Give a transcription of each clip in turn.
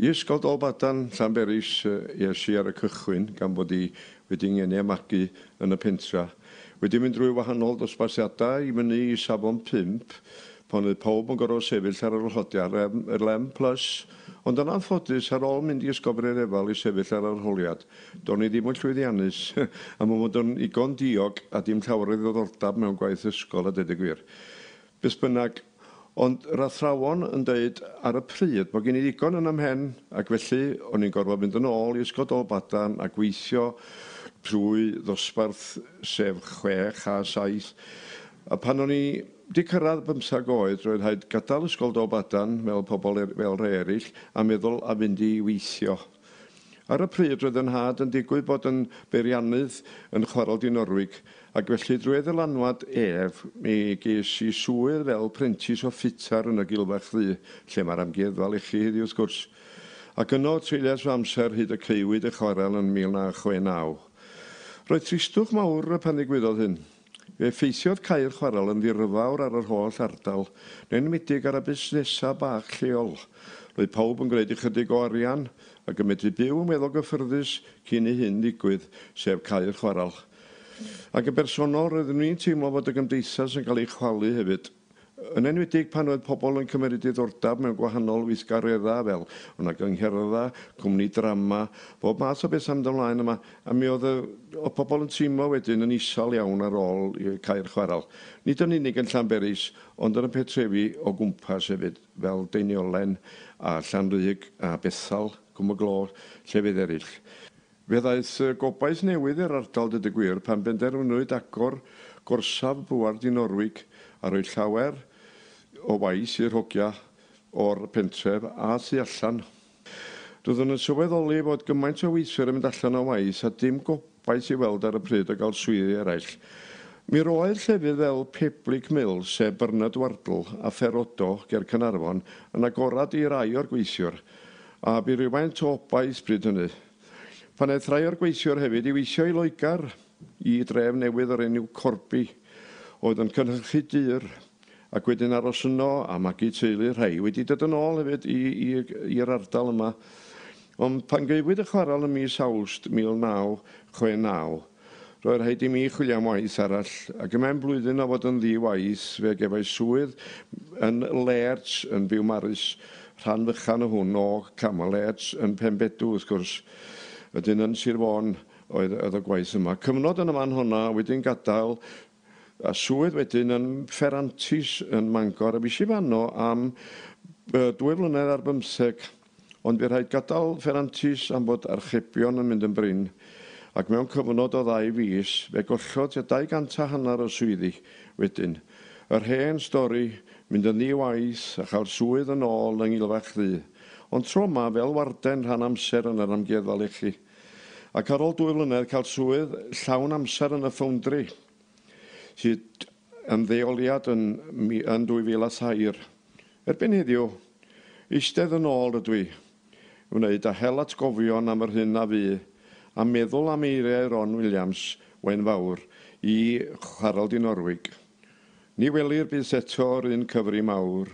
I Ysgol Dolbadarn, Llanberis, es i ar y cychwyn, gan bod i wedi ngeni a magu yn y pentra. Wedi mynd drwy wahanol dosbarthiadau i fyny i safon 5, pan oedd pawb yn gorfod sefyll ar yr arholiad, yr M plus, ond yn anffodus, ar ôl mynd i Ysgol Bryn Efal i sefyll ar arholiad, do'n i ddim yn llwyddiannus, am fod yn igon diog a dim llawer o ddiddordeb mewn gwaith ysgol a deud y gwir. Beth bynnag, ond yr athrawon yn deud ar y pryd bod gen i ddigon yn 'y mhen, ac felly o'n i'n gorfod mynd yn ôl i Ysgol Dolbadarn a gweithio trwy ddosbarth, sef 6 a 7. A pan o'n i 'di cyrraedd 15 oed, roedd rhaid gadael Ysgol Dolbadarn fel pobl fel rhai eraill a meddwl a fynd i weithio. Ar y pryd roedd 'y nhad yn digwydd bod yn beiriannydd yn Chwarel Dinorwig, ac felly drwy ei ddylanwad ef, mi ges i swydd fel prentis o ffitar yn y Gilfach Ddu, lle mae'r amgueddfa lechi heddiw wrth gwrs. Ac yno treuliais fy amser hyd y caewyd y chwarel yn 1969. Roedd tristwch mawr pan ddigwyddodd hyn. Fe effeithiodd cau'r chwarel yn ddirfawr ar yr holl ardal, yn enwedig ar y busnesau bach lleol. Roedd pawb yn gwneud ychydig o arian ac yn medru byw yn weddol gyffyrddus cyn i hyn ddigwydd, sef cau'r chwarel. Ac yn bersonol, roeddwn i'n teimlo fod y gymdeithas yn cael ei chwalu hefyd. Yn enwedig pan oedd pobl yn cymryd diddordeb mewn gwahanol weithgareddau fel o'na gyngherddau, cwmni drama, bob math o bethau mynd ymlaen yma. A mi oedd y, oedd pobl yn teimlo wedyn yn isel iawn ar ôl cau'r chwarel. Nid yn unig yn Llanberis, ond yn y pentrefi o gwmpas hefyd, fel Deiniolen a Llanrug a Bethel, Cwm y Glo, llefydd eraill. Fe ddaeth gobaith newydd i'r ardal, dweud y gwir, pan benderfynwyd agor gorsaf bŵer Dinorwig a rhoi llawer o waith i'r hogia o'r pentref a thu allan. Roeddwn yn sylweddoli fod gymaint o weithwyr yn mynd allan o waith a dim gobaith i weld ar y pryd o gael swyddi eraill. Mi roedd llefydd fel Peblig Mill, sef Bernard Wardle a Ferodo ger Caernarfon, yn agorad i rai o'r gweithiwr, a bu rywfaint o obaith bryd hynny. Pan aeth rhai o'r gweithiwr hefyd i weithio i Loegr, i dref newydd o'r enw Corby, oedd yn cynhyrchu dur, ac wedyn aros yno a magu teulu, rhai wedi dod yn ôl hefyd i'r ardal yma. Ond pan gaewyd y chwarel ym mis Awst 1969, roedd rhaid i mi chwilio am waith arall, ac ymhen blwyddyn o fod yn ddi-waith, fe gefais swydd yn Lairds yn Biwmaris, rhan fychan o hwn o Camel Lairds yn Penbedw, wrth gwrs. Wedyn yn Sir Fôn oedd y gwaith yma. Cyfnod yn y fan honna, wedyn gadael, a swydd wedyn yn Ferrantis yn Mangor, a fues i fanno am 2 flynedd ar 15, ond bu rhaid gadael Ferrantis am fod archebion yn mynd yn brin, ac mewn cyfnod o 2 fis, fe gollodd tua 250 o swyddi wedyn. Yr hen stori, mynd yn ddi-waith a chael swydd yn ôl yng Ngilfach Ddu. Ond tro yma fel warden rhan amser yn yr amgueddfa lechi. Ac ar ôl 2 flynedd cael swydd llawn amser yn y ffowndri, sydd yn ddeoliad yn 2003. Erbyn heddiw, eistedd yn ôl rydw i, wneud a hel atgofion am yr hyn a fu, a meddwl am eiriau Ron Williams, Wen Fawr, i Chwarel Dinorwig. Ni welir byth eto'r un cyfri mawr,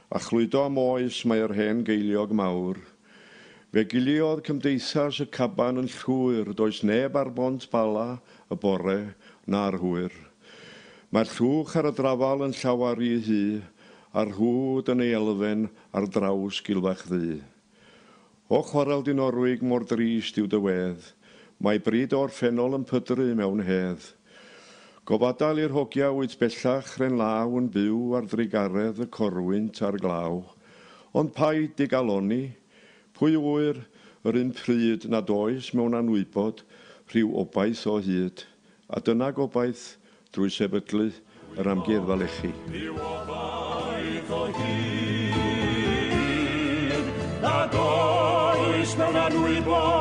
a chlwydo am oes mae yr hen geiliog mawr. Fe giliodd cymdeithas y caban yn llwyr, does neb ar bont Bala y bore na'r hwyr. Mae'r llwch ar y drafal yn llawar i hy, a'r rhwd yn ei elfen ar draws Gilfach Ddu. O chwarel Dinorwig mor drist yw dy wedd, mae bryd orffennol yn pydru mewn hedd. Gofadail i'r hogia wyt bellach ren law yn byw ar drugaredd y corwynt a'r glaw. Ond paid digalonni, pwy ŵyr yr un pryd nad oes mewn anwybod rhyw obaith o hyd, a dyna gobaith drwy sefydlu yr amgueddfa lechi. Rhyw obaith o hyd, nad oes mewn anwybod.